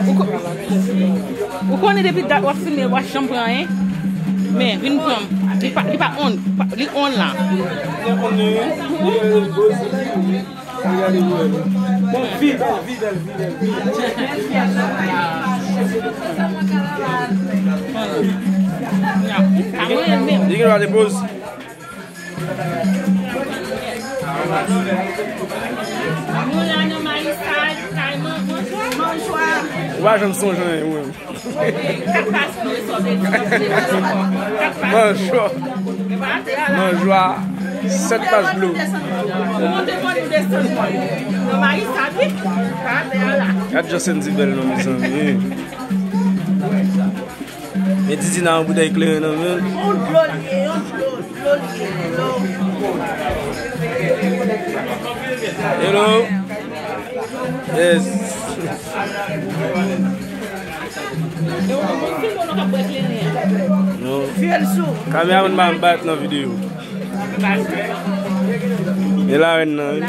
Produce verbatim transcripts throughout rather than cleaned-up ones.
Ou ko-, ou konnen depi dat w ap filme, w pa janm pran anyen. Men, vin pran. Li pa, li pa on, pa, li on la. Bon, vi bèl, vi bèl, vi bèl, vi bèl. Li gen dwa depoze. Nou la nan Mayisad, kay Manjwa. Ou pa janm sonje anyen, ou menm. Kat pas nou sòti. Kat pas. Manjwa. Manjwa. Sèt pas dlo. Ou monte mòn, ou desann mòn. Nan Mayisad, wi. Pa atè a la. Gad jan Sendy bèl non, mezanmi. Men Didi nan yon boutèy kleren nan men l. Yon dlo li ye, yon dlo, dlo li ye, dlo. Hello. Yes. Non. Kameraman pa m bat nan videyo. E la rèn nan, wi.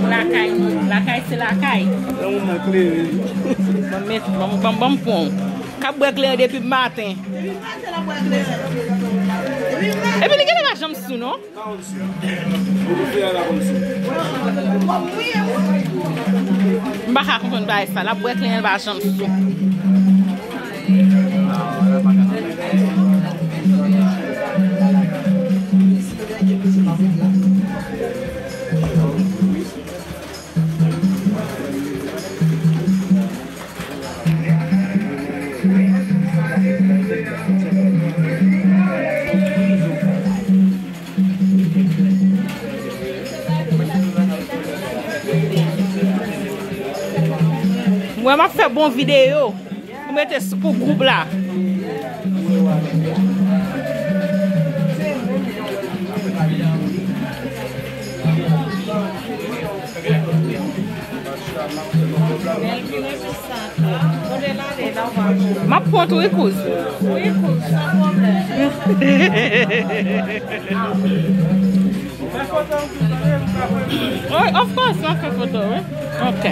Lakay nou, lakay se lakay. Yon moun nan klere. Ban m met, ban m, ban m, ban m pran w. K ap bwè kleren depi maten. Epi li genlè pa janm sou, non? M pa ka konprann bagay sa. L ap bwè kleren, l pa janm sou. Mwen, m ap fè bon videyo pou mete sou, pou gwoup la. M ap pran tou, wi, kouz. Wi, kouz, san pwoblèm. Oh, of course, m ap fè foto, wi. Ok.